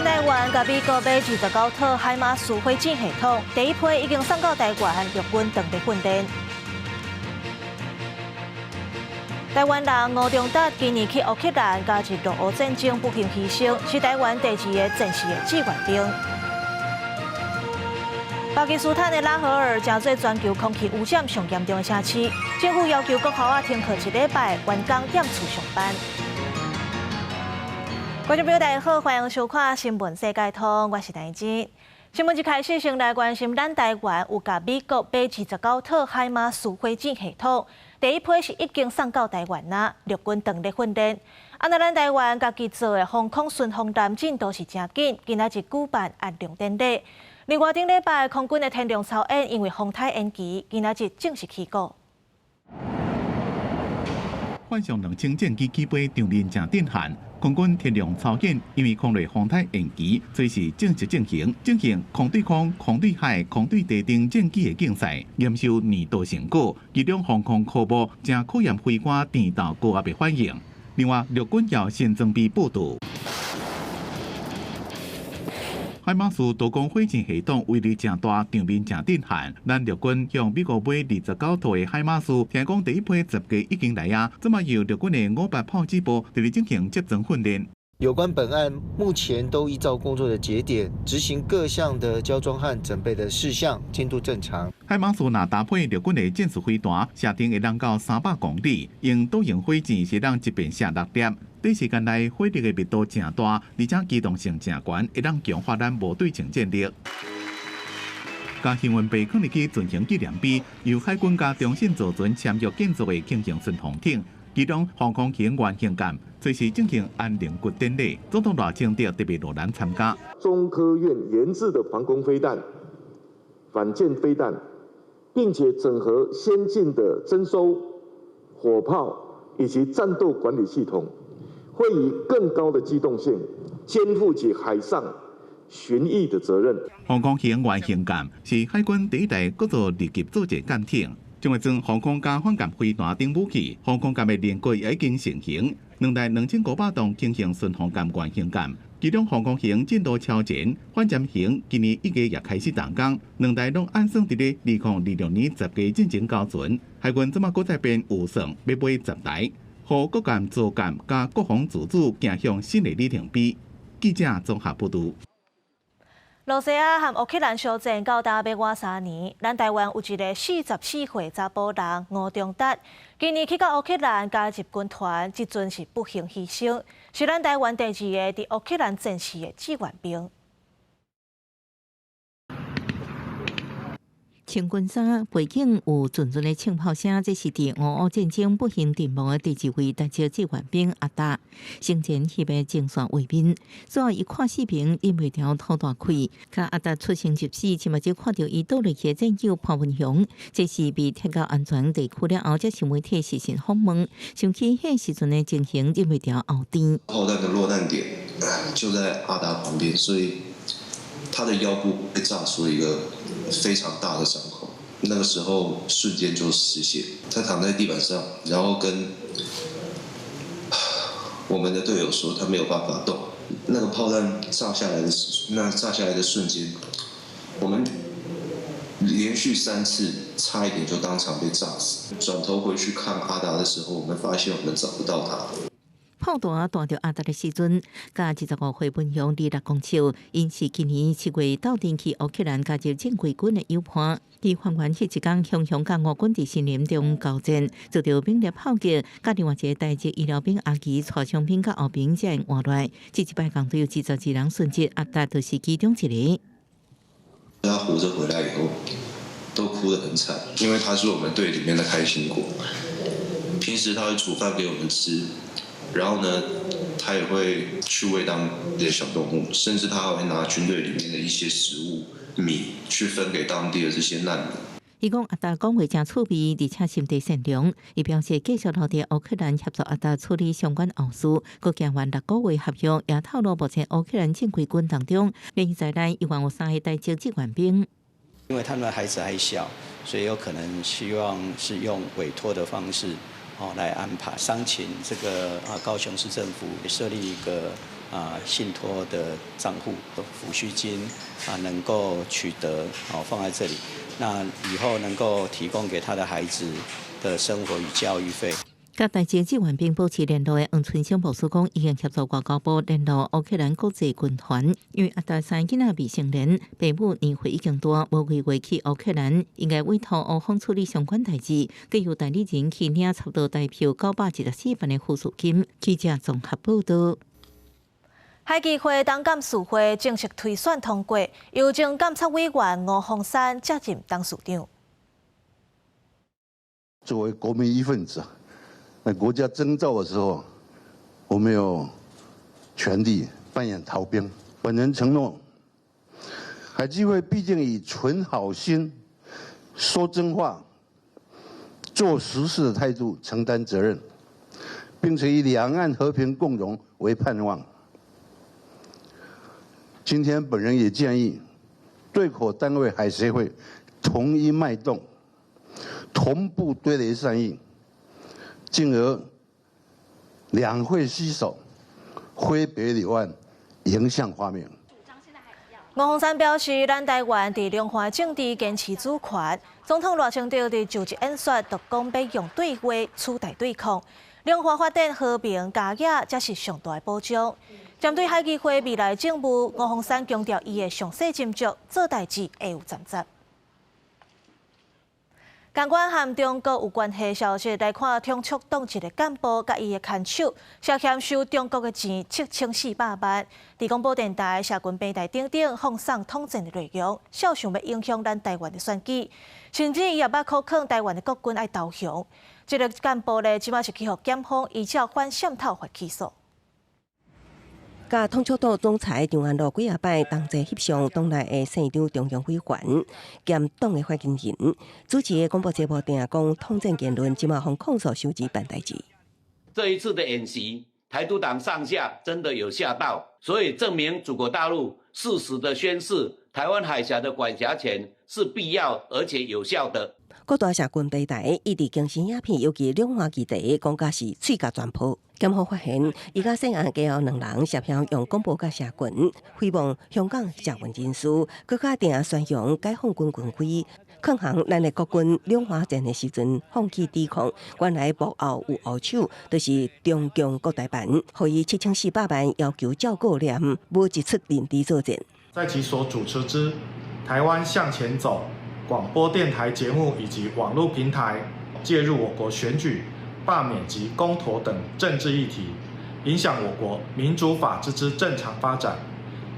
咱台灣共美國買29套海馬斯火箭系統，第一批已經送到台灣，陸軍當地訓練。台灣人吳中達今年去烏克蘭加入俄烏戰爭，不幸犧牲，是台灣第二个戰死的志願兵。巴基斯坦的拉合爾成做全球空氣污染上嚴重的城市，政府要求國校仔停課一禮拜，員工踮厝上班。觀眾朋友大家好，歡迎收看《新聞世界通》，我是戴金。新聞一開始先來關心，咱台灣有共美國買29套海馬斯火箭系統，第一批是已經送到台灣啦，陸軍當咧訓練。啊，那咱台灣家己做的防空巡防艦進度是誠緊，今仔日舉辦安龍典禮。另外，頂禮拜空軍的天龍操演因為風颱延期，今仔日正式起鼓。幻象2000戰機起飛場面誠震撼，空軍天龍操演因為空內風颱延期，隨時正式進行進行空對空、空對海、空對地等戰機的競賽，驗收年度成果，其中防空科目誠考驗飛官戰鬥高壓的反應。另外，陸軍有新裝備報道。海馬斯多管火箭系統威力誠大，場面誠震撼。咱陸軍向美國買29套的海馬斯，聽講第一批10架已經來啊，這馬由陸軍的58炮擊部佇咧進行接裝訓練。有關本案，目前都依照工作的節點執行各項的交裝和準備的事項，進度正常。海馬斯若搭配陸軍的戰術飛彈，射程會當到300公里，用多型火箭是當一遍射六粒。短時間內火力的密度誠大，而且機動性誠懸，會當強化咱無對稱戰力。共幸運幣囥入去進行紀念碑，由海軍佮中信造船簽約建造的輕型巡防艇，其中防空型原型艦隨時進行安寧骨典禮，總統賴清德特別落難參加。中科院研製的防空飛彈、反艦飛彈，並且整合先進的偵搜、火炮以及戰鬥管理系統。會以更高的機動性，肩負起海上巡弋的責任。防空型原型艦是海軍第一台閣做二級作戰艦艇，將會裝防空佮反艦飛彈等武器。防空艦的輪廓也已經成型，兩台2500噸輕型巡防艦原型艦，其中防空型進度超前，反潛型今年1月也開始動工，兩台攏按算佇咧2026年10月進前交船。海軍這馬閣再編預算，欲買10台。予國艦、造艦佮國防自主走向新的里程碑。記者綜合報導。羅西亞和烏克蘭相戰到今欲滿3年，咱台灣有一个44歲查埔人吳中達，今年去到烏克蘭加入軍團，這陣是不幸犧牲，是咱台灣第二个佇烏克蘭戰死的志願兵。穿軍衫，背景有陣陣的槍炮聲，這是佇俄烏戰爭不幸陣亡的第二位台籍志願兵阿達。生前翕的前線畫面，最後伊看視頻，忍袂牢吐大氣。佮阿達出生入死，親目睭看著伊倒落去的戰友潘文雄，這是被撤到安全地區了後，才受媒體視訊訪問，想起彼時陣的情形，忍袂牢喉甜。炮彈的落彈點就在阿達旁邊，所以他的腰部被炸出一個非常大的傷口，那個時候瞬間就失血，他躺在地板上，然後跟我們的隊友說他沒有辦法動。那個炮彈炸下來的，那炸下來的瞬間，我們連續三次差一點就當場被炸死。轉頭回去看阿達的時候，我們發現我們找不到他。炮彈彈著阿達的時陣，佮25歲文雄26公尺，𪜶是今年7月鬥陣去烏克蘭加入正規軍的友伴。佇還原彼一工，雄雄佮烏軍佇森林中交戰，遭著猛烈炮擊，佮另外一个台籍醫療兵阿奇帶傷兵到後爿才會活來。這一擺共隊有22人殉職，阿達就是其中一个。他活著回來以後，都哭得很慘，因為他是我們隊裡面的開心果。平時他會煮飯給我們吃。然後呢，他也會去餵當地的小動物，甚至他還會拿軍隊裡面的一些食物米去分給當地的這些難民。伊講阿達講話誠趣味，而且心地善良。伊表示繼續留佇烏克蘭協助阿達處理相關後事，閣簽完6個月合約，也透露目前烏克蘭正規軍當中，連在內猶原有三个台籍志願兵。因為他們的孩子還小，所以有可能希望是用委託的方式。哦，來安排商請這個啊高雄市政府設立一個信託的賬戶撫恤金能夠取得，放在這裡，那以後能夠提供給他的孩子的生活與教育費。佮台籍志願兵保持聯絡的黃春生牧師講，已經協助外交部聯絡烏克蘭國際軍團，因為阿達三囡仔未成年，爸母年歲已經大，無規劃去烏克蘭，應該委託烏方處理相關代誌，佮由代理人去領差不多台票914萬的撫恤金。記者綜合報道。海基會董監事會正式推選通過，由前監察委員吳鳳山接任董事長。作為國民一份子，那國家徵召的時候，我沒有權利扮演逃兵。本人承諾，海基會必定以存好心、說真話、做實事的態度承擔責任，並且以兩岸和平共榮為盼望。今天本人也建議，對口單位海協會統一脈動，同步對壘善意，進而兩會攜手，揮別柳岸，迎向畫面。吳鳳山表示，咱台灣佇兩岸政治堅持主權。總統賴清德佇就職演說，就講欲用對話取代對抗，兩岸發展和平家業，才是上大的保障。針對海基會未來政務，吳鳳山強調，伊會詳細斟酌，做代誌會有擔責。共款和中國有關係消息來看，統促黨一个幹部佮伊的牽手涉嫌收中國的錢7400萬，佇廣播電台、社群平台等等放送統戰的內容，肖想欲影響咱台灣的選舉，甚至伊也捌口勸台灣的國軍愛投降。這个幹部咧，這擺是去予檢方依照反滲透法起訴。佮統促黨總裁張安樂幾仔擺同齊翕相，黨內的姓張中央委員兼黨的發言人主持的廣播節目，定講統戰言論，這馬予控訴收錢辦代誌。這一次的演習，台獨黨上下真的有嚇到，所以證明祖國大陸適時的宣示台灣海峽的管轄權是必要而且有效的。各大社群平台一直更新影片，尤其兩岸議題講甲是喙角全破。檢方發現，伊佮涉案家後兩人涉嫌用廣播佮社群誹謗香港社運人士，閣較定宣揚解放軍軍規，勸降咱的國軍兩岸戰的時陣放棄抵抗。原來幕後有後手，就是中共國台辦，予伊7400萬，要求照顧念，無一出認知作戰。在其所主持之《台灣向前走》廣播電台節目以及網絡平台介入我國選舉、罷免及公投等政治議題，影響我國民主法治之正常發展，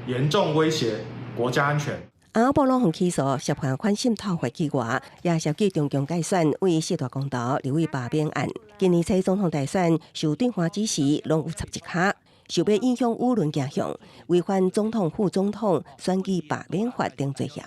嚴重威脅國家安全。阿波攏予起訴涉嫌反滲透法以外，也涉及中共介選為四大公投立委罷免案。今年初總統大選受對方指示，攏有插一跤，想欲影響輿論走向，違反總統、副總統選舉罷免法等罪嫌。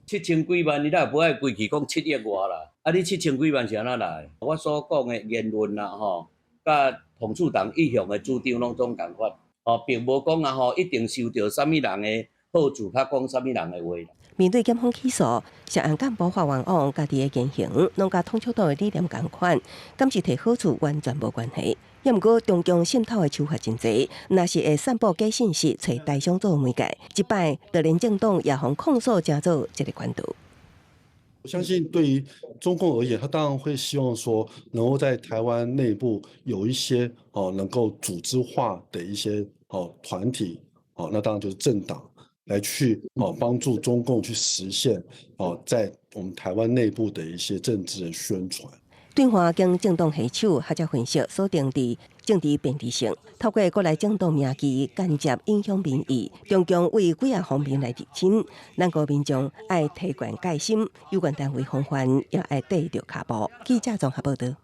七千幾萬，你若無愛規氣講7億外啦？啊，你七千幾萬是按怎來？我所講的言論啦，吼，佮統促黨一向的主張攏總仝款，吼，並無講啊吼，一定受著啥物人的好處，較講啥物人的話。面對檢方起訴，涉案幹部發願講，家己的言行攏佮統促黨的理念仝款，敢是提好處完全無關係。也毋過中共滲透的手法真濟，若是會散布假信息，揣台商做媒介，這擺就連政黨也予控訴，成做這个管道。我相信對於中共而言，他當然會希望說，能夠在台灣內部有一些哦能夠組織化的一些哦團體，哦，那當然就是政黨來去哦幫助中共去實現哦在我們台灣內部的一些政治的宣傳。對岸經政黨下手，學者分析鎖定佇政治便利性，透過國內政黨名義間接影響民意，中共為幾仔方面來入侵，咱國民眾愛提懸戒心，有關單位防範也愛綴著跤步。記者綜合報道。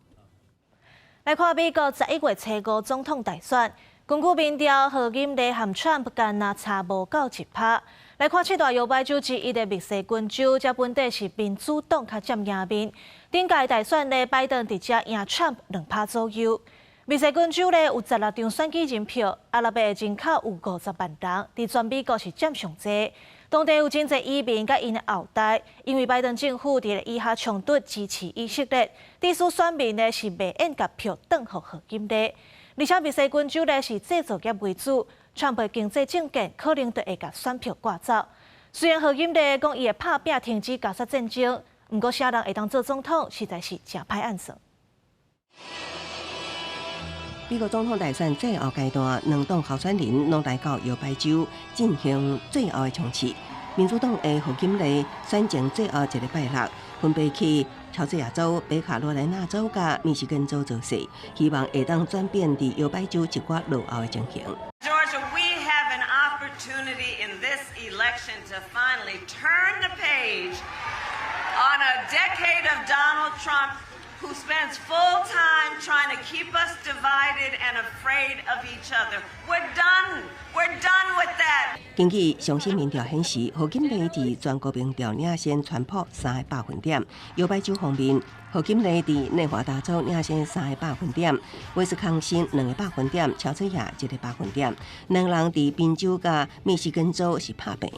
來看美國11月初五總統大選，根據民調，賀錦麗和川普干焦差無夠1%。來看七大搖擺州之一的密西根州，這本底是民主黨較佔贏面。頂屆大選咧，拜登直接贏川普2%左右。密西根州咧有16張選舉人票，阿拉伯人口有50萬人，佇全美國是佔上濟。當地有真濟移民佮𪜶的後代，因為拜登政府佇以哈衝突支持以色列，致使選民呢是袂願共票轉予賀錦麗。而且密西根州咧是製造業為主，川普經濟政見可能就會共選票掛走。雖然賀錦麗講伊會拍拚停止加沙戰爭，毋過啥人會當做總統，實在是誠歹按算。美國總統大選最後階段，兩黨候選人攏來到搖擺州進行最後的衝刺。民主黨的賀錦麗選前最後一個拜六，分別去喬治亞州、北卡羅來納州佮密西根州造勢，希望會當轉變佇搖擺州一寡落後的情形。 Georgia, we have an opportunity in this election to finally turn the page on a decade of Donald Trump, who spends full time trying to keep us divided and afraid of each other. We're done. We're done with that. 根據上新民調顯示，賀錦麗佇全國民調領先川普3個百分點。搖擺州方面，賀錦麗佇內華達州領先3個百分點，威斯康星2個百分點，喬治亞1個百分點。兩人佇賓州佮密西根州是拍平。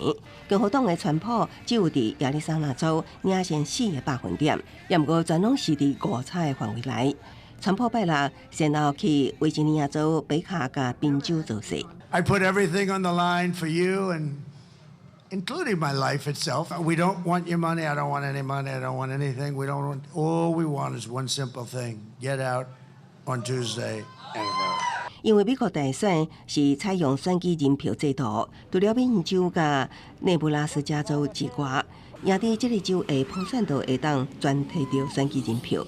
共和黨的川普只有佇亞利桑那州領先4個百分點，也毋過全攏是佇誤差的範圍內。川普拜六先後去維吉尼亞州北卡佮賓州造勢。 I put everything on the line for you and including my life itself. We don't want your money. I don't want any money. I don't want anything. We don't want, all we want is one simple thing. Get out on Tuesday and vote. 因為美國大選是採用選舉人票制度，除了緬州佮內布拉斯加州之外，贏佇這个州的普選都會當全提著選舉人票。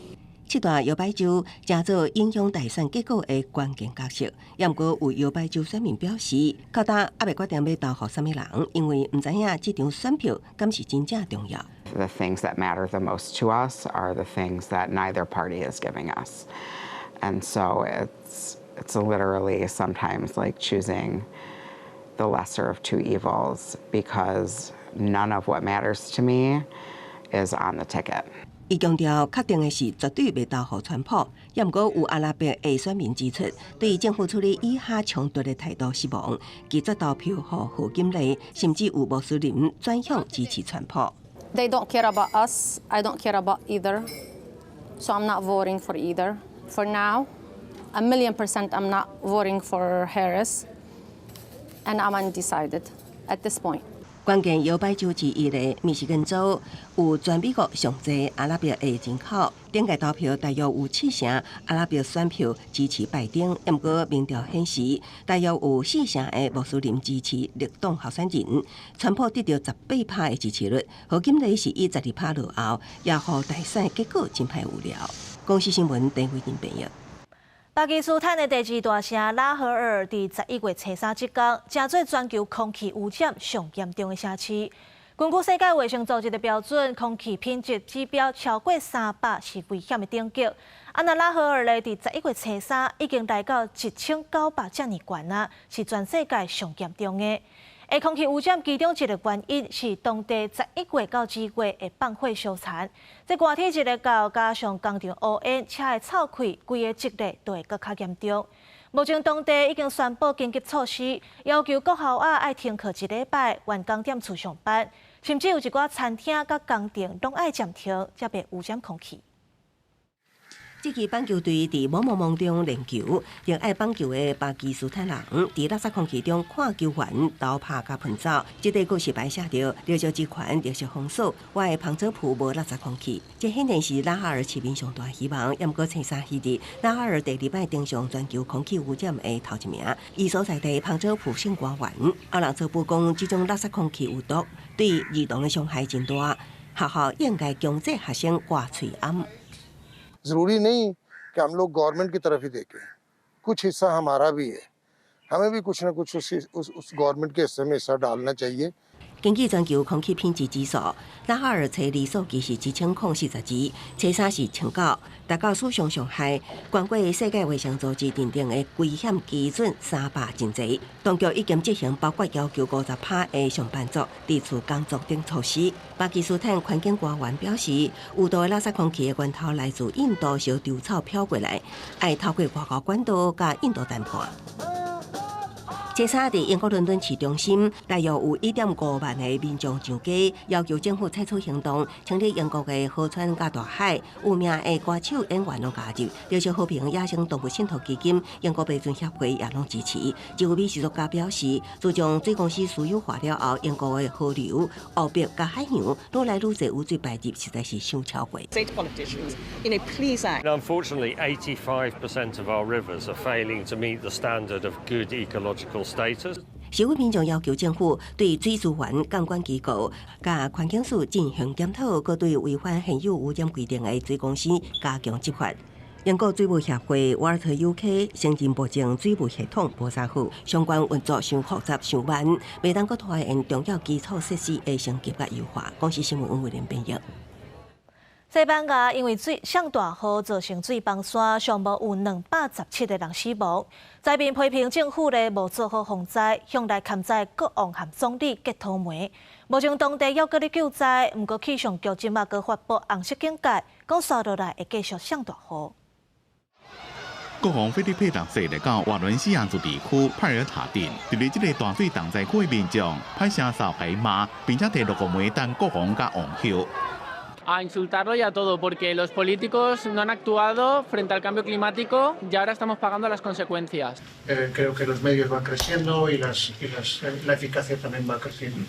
七大搖擺州成做影響大選結果的關鍵角色，也毋過有搖擺州選民表示，到今猶未決定欲投予啥物人，因為毋知影這張選票敢是真正重要。 The things that matter the most to us are the things that neither party is giving us. And so it's literally sometimes like choosing the lesser of two evils because none of what matters to me is on the ticket. 伊強調，確定的是絕對袂投予川普。也毋過有阿拉伯的選民指出，對政府處理以哈衝突的態度失望，拒絕投票予賀錦麗，甚至有穆斯林轉向支持川普。 They don't care about us. I don't care about either. So I'm not voting for either. For now, 1,000,000% I'm not voting for Harris. And I'm undecided at this point. 關鍵搖擺州之一的密西根州有全美國上濟阿拉伯的人口，頂屆投票大約有七成阿拉伯選票支持拜登，毋過民調顯示大約有四成的穆斯林支持綠黨候選人。川普得著18%的支持率，賀錦麗是以12%落後，也予大選結果真歹預料。公視新聞鄧慧玲編譯。巴基斯坦的第二大城拉合爾，佇11月初三這工，成做全球空氣污染上嚴重的城市。根據世界衛生組織的標準，空氣品質指標超過300是危險的等級。啊，若拉合爾咧，佇11月初三已經來到1900遮爾懸啊，是全世界上嚴重的。而空氣污染其中一個原因是當地十一月到二月會放火燒田，這熱天一日到，加上工廠烏煙、車的臭氣，規个積咧都會閣較嚴重。目前當地已經宣布緊急措施，要求國校仔愛停課一禮拜，員工踮厝上班，甚至有一寡餐廳佮工廠攏愛暫停，才袂污染空氣。這支棒球隊佇茫茫夢中練球，熱愛棒球的巴基斯坦人佇垃圾空氣中看球員投拍佮噴走。這塊告示牌寫著：綠色之權，綠色封鎖。我的旁遮普無垃圾空氣。這顯然是拉合爾市民上大希望。毋過初三彼日，拉合爾第二擺登上全球空氣污染的頭一名。伊所在地旁遮普省官員奧朗則布講，這種垃圾空氣有毒，對兒童的傷害真大。學校應該強制學生掛喙罨。 ज़रूरी नहीं कि हम लोग गवर्नमेंट की तरफ ही देखें, कुछ हिस्सा हमारा भी है। हमें भी कुछ ना कुछ उस गवर्नमेंट के हिस्से में हिस्सा डालना चाहिए। 根據全球空氣品質指數，拉合爾初二數據是1042，初三是1009，達到史上上害。懸過世界衛生組織訂定的危險基準300真濟。當局已經執行包括要求50%的上班族佇厝工作等措施。巴基斯坦環境官員表示，有毒的垃圾空氣的源頭來自印度燒稻草飄過來，愛透過外交管道佮印度談判。初三佇英國倫敦市中心，大約有1.5萬個民眾上街，要求政府採取行動，清理英國的河川佮大海。有名的歌手演員攏加入，綠色和平野生動物信託基金、英國白尊協會也攏支持。一位美食作家表示，自從水公司私有化了後，英國的河流、湖泊佮海洋愈來愈濟污水排入，實在是傷超過。 Unfortunately, 85% of our rivers are failing to meet the standard of good ecological status. 示威民眾要求政府對水資源監管機構佮環境署進行檢討，閣對違反現有污染規定的水公司加強執法。英國水務協會 Water UK 承認目前水務系統無啥好，相關運作傷複雜、傷慢，袂當閣拖延重要基礎設施的升級佮優化。公視新聞溫慧玲編譯。西班牙因為水上大雨造成水崩山，上無有217個人死亡。災民批評政府咧無做好防災，向來譴責國王和總理結塗糜。目前當地猶閣咧救災，毋過氣象局這馬閣發布紅色警戒，講紲落來會繼續上大雨。國王菲利佩六世來到瓦倫西亞自治區帕爾塔鎮，佇咧這个大水重災區的民眾拍聲掃海罵，並且提六個枚等國王佮王后。 A insultarlo y a todo, porque los políticos no han actuado frente al cambio climático y ahora estamos pagando las consecuencias. Creo que los medios van creciendo y la eficacia también va creciendo.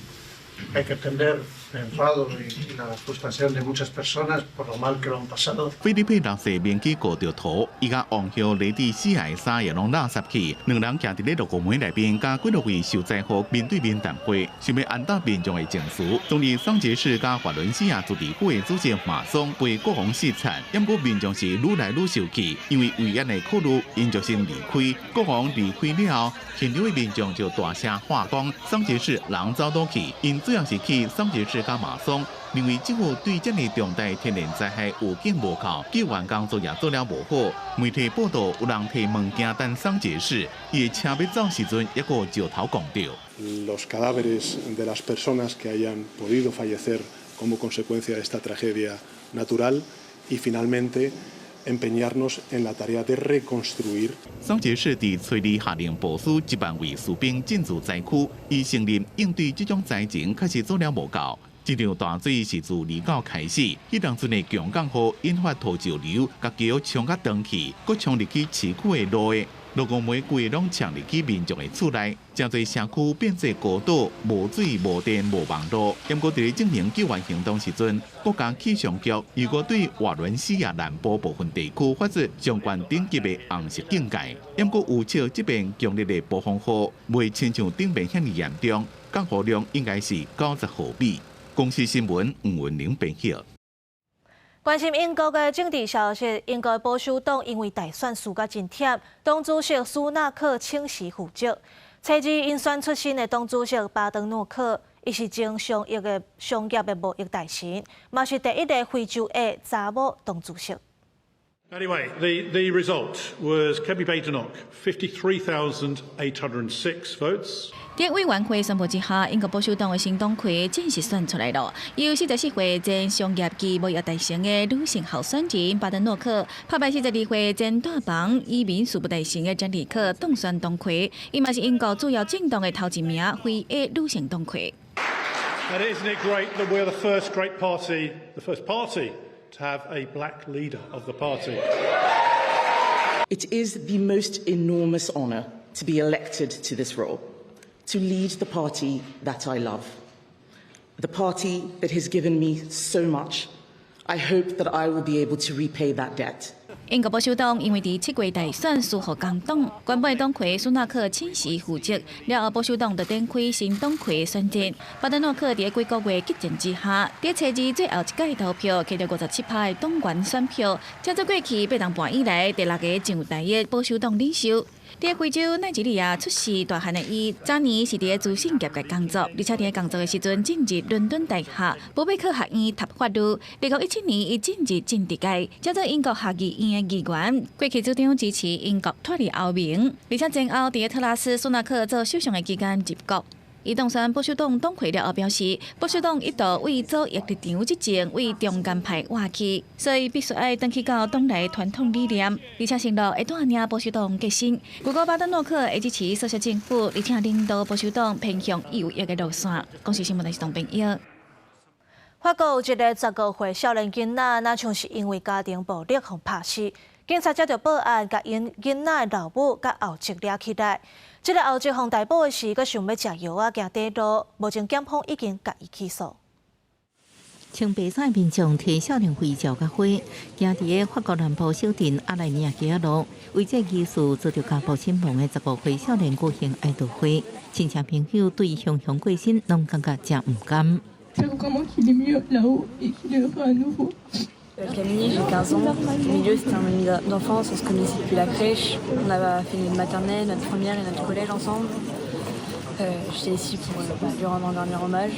Hay que entender el enfado y la frustración de muchas personas por lo mal que lo han pasado. 菲利佩六世面基過著塗，伊佮王后雷蒂西亞的衫也攏垃圾去，兩人徛佇咧六個門內面，佮幾落位受災戶面對面談話，想欲安撫民眾的情緒。總理桑傑士佮華倫西亞自治區的主席馬松被國王視察，毋過民眾是愈來愈受氣，因為維安的考慮，𪜶就先離開。國王離開了後，現場的民眾就大聲喊講：桑傑士人走倒去，𪜶主要是去桑傑士佮馬松，認為政府對這爾重大天然災害預警無夠，救援工作也做了無好。媒體報道有人提物件等桑傑士，伊的車欲走時陣，猶閣石頭摃著。 Los cadáveres de las personas que hayan podido fallecer como consecuencia de esta tragedia natural y finalmente empeñarnos en la tarea de reconstruir. 桑傑士佇初二下令部署1萬位士兵進駐災區，伊承認應對這種災情確實做了無夠。這場大水是自29開始，彼當陣的強降雨引發土石流，共橋沖甲斷去，閣沖入去市區的路的，落雨玫規攏沖入去民眾的厝內，誠濟社區變做孤島，無水、無電、無網路。毋過佇咧進行救援行動時陣，國家氣象局又閣對瓦倫西亞南部部分地區發出上懸等級的紅色警戒。毋過預測這遍強烈的暴風雨，袂親像頂遍遐爾嚴重，降雨量應該是90毫米。公視新聞吳文玲編譯。關心英國的政治消息，英國保守黨因為大選輸甲真忝，黨主席蘇納克請辭復職。初二𪜶選出新的黨主席巴登諾克，伊是前商業的貿易大臣，嘛是第一个非洲裔查某黨主席。 Anyway, the result was Kemi Badenoch, 53,806 votes. 佇委員會宣布之下，英國保守黨的新黨魁正式選出來了。由44歲前商業及貿易大臣的女性候選人巴登諾克，拍敗42歲前大房移民事務大臣的詹利克當選黨魁。伊嘛是英國主要政黨的頭一名非裔女性黨魁。 And isn't it great that we're the first great party, the first party to have a black leader of the party? It is the most enormous honour to be elected to this role, to lead the party that I love, the party that has given me so much. I hope that I will be able to repay that debt. 英國保守黨因為佇7月大選輸予工黨，原本的黨魁蘇納克請辭復職，了後保守黨就展開新黨魁選戰。巴登諾克佇幾個月激戰之下，佇初二最後一屆投票，摕著57%的黨員選票，成做過去8年半以來第六个上台的保守黨領袖。佇非洲奈及利亞出世大漢的伊，早年是佇資訊業界工作，而且佇工作的時陣進入倫敦大學波貝克學院讀法律。2017年，伊進入政治界，成做英國下議院的議員。過去主張支持英國脫離歐盟，而且前後佇特拉斯蘇納克做首相的期間入閣。伊當選保守黨黨魁了後表示，保守黨一度為左翼立場執政，為中間派倚去，所以必須愛轉去到黨內傳統理念，而且承諾會帶領保守黨革新。如果巴登諾克會支持索氏政府，而且領導保守黨偏向右翼的路線。公視新聞電視董編譯。法國有一个15歲少年囡仔，若像是因為家庭暴力予拍死，警察接著報案，共𪜶囡仔的老母佮後叔掠起來。這个後叔予逮捕的時，閣想欲食藥仔行短路，目前檢方已經共伊起訴。穿白衫的民眾提少年徽照佮花，行佇个法國南部小鎮阿萊尼亞街仔路，為這疑似遭著家暴身亡的15歲少年舉行哀悼會，親戚朋友對雄雄過身攏感覺誠毋甘。 Camille, j'ai 15 ans. Emilio, c'était un ami d'enfance, on se connaissait depuis la crèche. On a fait notre maternelle, notre première et notre collège ensemble. J'étais ici pour, bah, lui rendre un dernier hommage.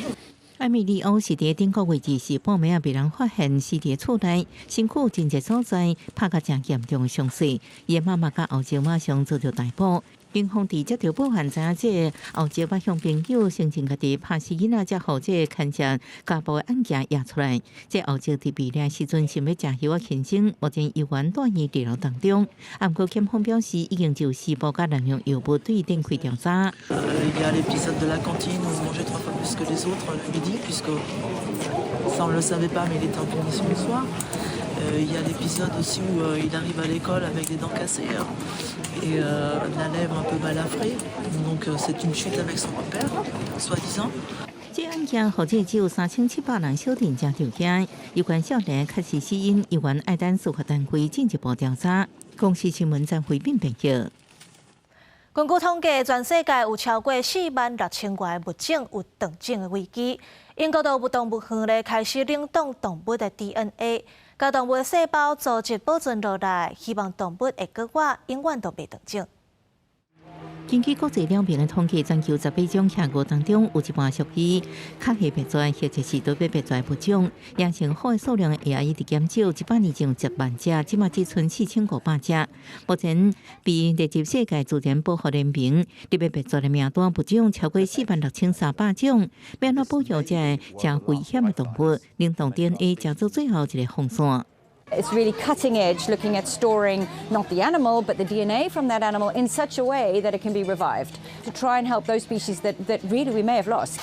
艾米麗歐是佇頂個月24晡暝仔被人發現死佇厝內，身軀真濟所在拍甲誠嚴重傷勢，伊的媽媽佮後叔馬上遭著逮捕。警方佇接著報案，知影這個後叔捌向朋友承認家己拍死囡仔，才予這個牽涉家暴的案件驗出來。這後叔佇被掠時陣想欲食藥仔輕生，目前猶原住院治療當中。毋過檢方表示，已經就施暴佮濫用藥物對伊展開調查。 Il y a l'épisode de la cantine où on mangeait trois fois plus que les autres le midi, puisque ça on ne le savait pas, mais il était en punition le soir. Il y a l'épisode aussi où il arrive à l'école avec des dents cassées et la lèvre un peu balafrée. Donc c'est une chute avec son père, soi-disant. 這案件予這只有3700人小鎮誠著驚，有關少年確實死因，猶原愛等司法單位進一步調查。公視新聞張惠敏報道。根據統計，全世界有超過4萬6千外物種有斷種的危機。英國動物動物園咧開始冷凍動物的 DNA，共動物的細胞組織保存落來，希望動物會閣活，永遠都袂斷種。根據國際鳥盟的統計，全球18種企鵝當中，有一半屬於較歲滅絕，或者是都欲滅絕物種。野生虎的數量也一直減少，100年前有10萬隻，這馬只賰4500隻。目前被列入世界自然保護聯盟特別滅絕的名單物種超過46,300種。欲按怎保育這个誠危險的動物，冷凍 DNA 成做最後一个防線。 It's really cutting edge, looking at storing not the animal, but the DNA from that animal in such a way that it can be revived to try and help those species that really we may have lost.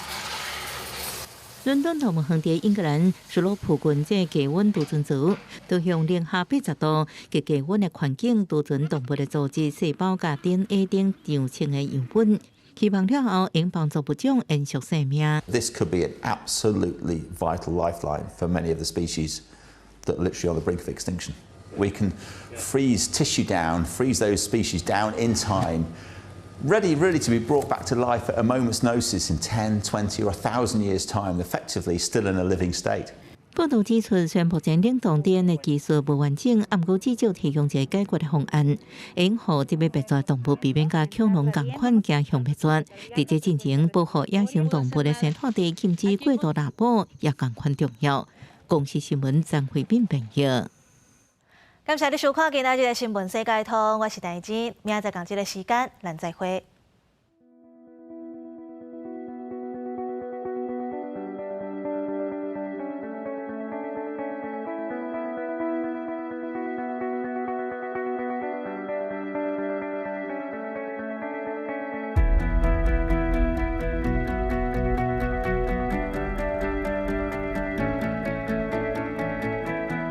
倫敦動物園佇英格蘭斯洛普郡這低溫儲存槽，都用零下80度極低溫的環境儲存動物的組織、細胞佮 DNA 等樣性的樣本，希望了後會幫助物種延續生命。 This could be an absolutely vital lifeline for many of the species that are literally on the brink of extinction. We can freeze tissue down, freeze those species down in time, ready really to be brought back to life at a moment's notice in 10, 20 or 1,000 years' time, effectively still in a living state. 報道指出，雖然目前冷凍 DNA 技術無完整，毋過至少提供一個解決的方案，會予這欲滅絕動物避免佮恐龍仝款走向滅絕。佇這進前保護野生動物的生態地，禁止過度獵捕也仝款重要。公視新聞張惠敏編譯。感謝你收看今仔日的新聞世界通，我是戴真，明仔載仝這个時間，咱再會。